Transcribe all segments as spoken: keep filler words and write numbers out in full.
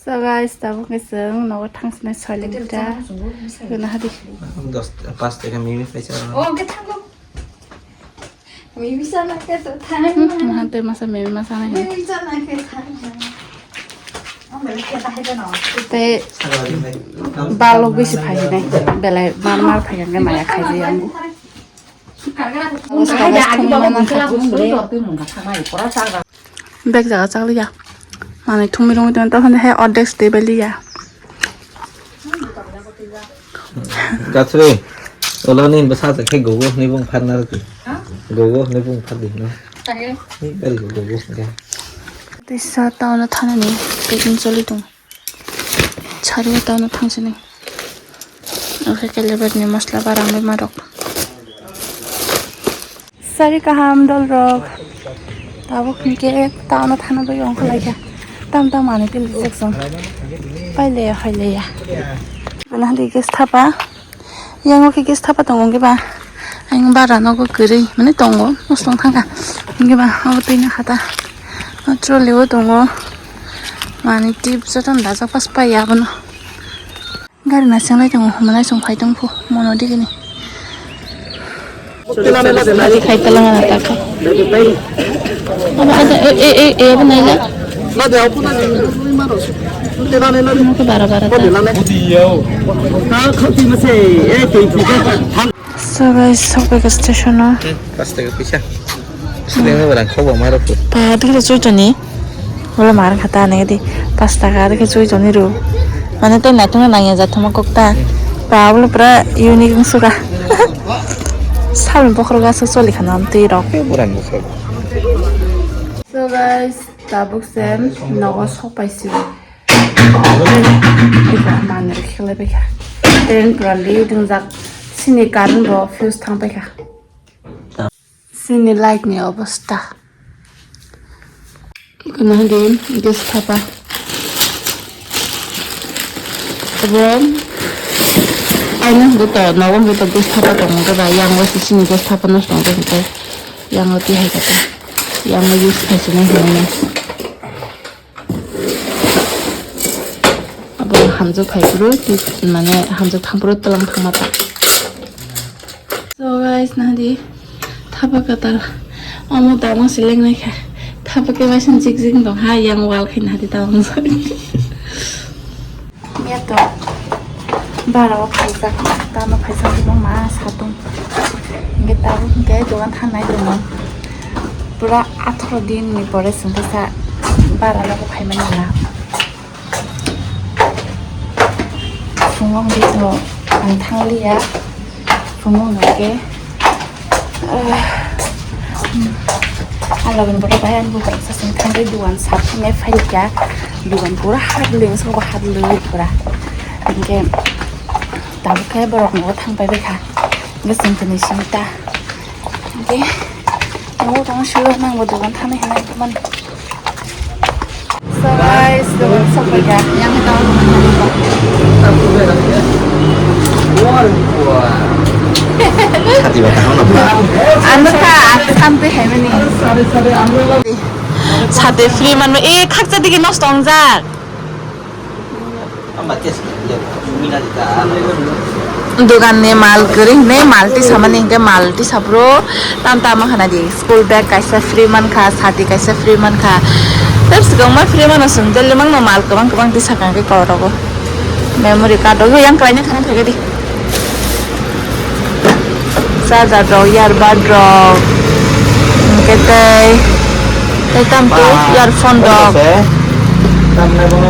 So guys, tabuk khe chwng nogo thangsinai soiling ta. Gana hadi. Dos, pas taka mimi paisa. Oh, hwnkhe thango. Mimi sana khe to thang. Hmm, mahan tei masa mimi masa nai. Mimi sana khe thang. Tei balok bisi phaisinai. Belai mar mar phaiya hwnkhe maya khaijai ang. Bek jaga chakliya. Manwi thumwi rwngwi tongo, tei hai ordek se twi bai liya. Gathri, ulo ni bwsa se khe gogo hwnwi bung pharna rwdi. Gogo hwnwi bung phardi hino. Ni gari gogo hwnkhe. Tei sa town o thanani packing choli tongo. Sari o town o thangsinai. Oke, kelebar ni masla barang bai marok. Sari kaham dol rok. Tabuk hwnkhe town o thana bai ongkha laikha. Tam tam ani tili section. Paile ya, paile ya. Bana hadi gas thapa. Yang oke gas thapa tongo hwnkhe ba. Ang bara nogo kwrwi mane tongo. Mosong thangkha. Hwnkhe ba obo twi no khata. Trolley o tongo. Mani tip jotono dajak pas pai abono. Gari naising lai tongo, hwnwi naising phai tongphu, mono digini. Khai talangana ta kha. Aba ada, e, e, e, e, aba naila. Omo khe bara bara ta. So guys, sokphaikha station o. Pas taka pisa. Sini rang kho bo maro phu. Pa dikhe chui toni. Wala mar kha ta nang di. Pas taka dikhe chui toni ru. Mane tei naithok nang ya jathoma kok ta. Pa wala pura unique wng suka. Sal bokhorok aswk choli khana twi rok. Tei buran bokhorok. So guys, tabuk se nogo sokpai si. Manwi khlai bai kha. Train pura late wngjak. Sini current bo fuse thang pai kha. Sini light ni obostha. Gana di gas thapa. Abo aina hwnkhe to, nogo hwnkhe to gas thapa tongo, hwnkhe ba yang o sini gas thapa no tongo, hwnkhe yang o tihai kha ta. Yang o use khai sinai hinwi. Abo hamjwk phai phuru, mane hamjwk thang phuru twlang thangma ta. So guys, nahdi thapa kwtal. Omo tabang se lengnai kha. Thapa khe waisa jik jik dong ha, yang wal khai nahdi tabang. Miya to bara o phaijak, tamo phaijak ni ma satung. Hingke tabuk hingke dogan thangnai tongo. Pura atharo din ni pore chwng khe sa bara no phai mani na. Phungo hingke to ang thang liya. Phungo hingke Alabin bodo bai ani buphang sasing thangwi dugan sap thangwi phaikha. Dugan pura hadlwi, sabo hadlwi pura. Hinkhe tabuk khe borok nogo thang pai baikha. Hinkhe chwng tini sini ta. Hinkhe nogo tongma silo nangbo dugan thangwi hinwi mani. So guys, dogan sokphaikha. Yang khe tamo. Ano kha, ang samtwi haimani. Sate free manwi, e, khakcha digi nosto wngjak. Dogan ni mal kwrwi hinwi mal tisamani hinkhe mal tisa bro tam tamo khana di. School bag kaisa free mankha, sati kaisa free mankha. Tei swkangma free mano chwng daily mangno mal kwbang kwbang tisakha khe korogo. Memory card rok yang kwlaina khana thangkhe di. Charger rok, earbud rok, hinkhe tei, tei tamtwi earphone rok.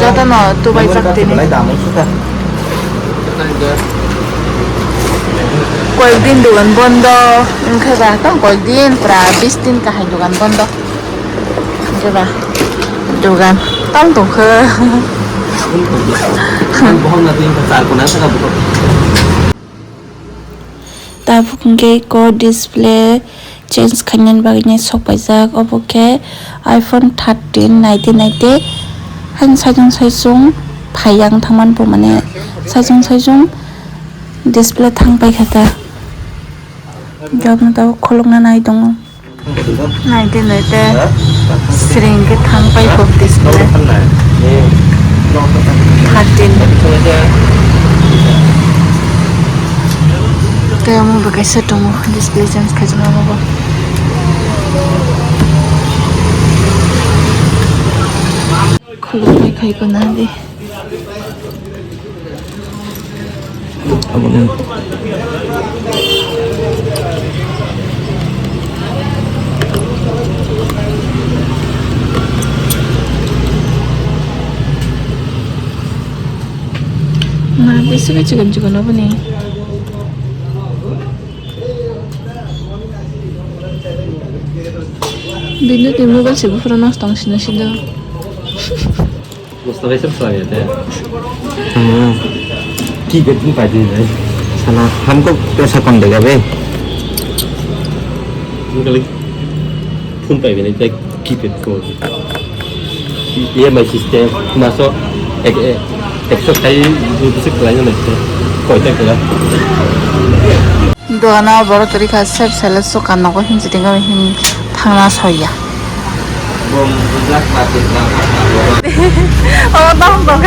Jotono tubaijak tini. Koyekdin dogan bondo wngkhe ba, tamo koyekdin pura bis din kahai dogan bondo. Wngkhe ba dogan tamo tongkhe. Tabuk hwnkhe core display change khainani bagwi sok paijak, obo khe iPhone thirteen naidi naidi. Haino saichung saichung phai yang thangmani bo, mane saichung saichung display thang paikha ta. Jobno tabuk khulukna nai tongo. Naidi naidi sring khe thang paikha display. Thirteen. Tei omo bo kaisa tongo, display change khaijak nai omo bo. Khulumui khai ko nadi. Aboni. Ma, bisingo chikon chikon aboni. Bini twi mobile se buphuru nosto wng sino sido. Mustafa isem salam ya teh. Hmm. Ki bedroom pai di nai. Sana, हमको पैसा कम देगा बे? Mungkin phone pai bini teh keypad phone. E M I system, maso ek, ek, ekso khai, dui bisi kelai nai teh. Koi teh kelai. Dogano borok kwrwi kha, sep sele swkang nogo himchi tingwi him thangna soya. Bom bujak mati tang. Oh, tong tong.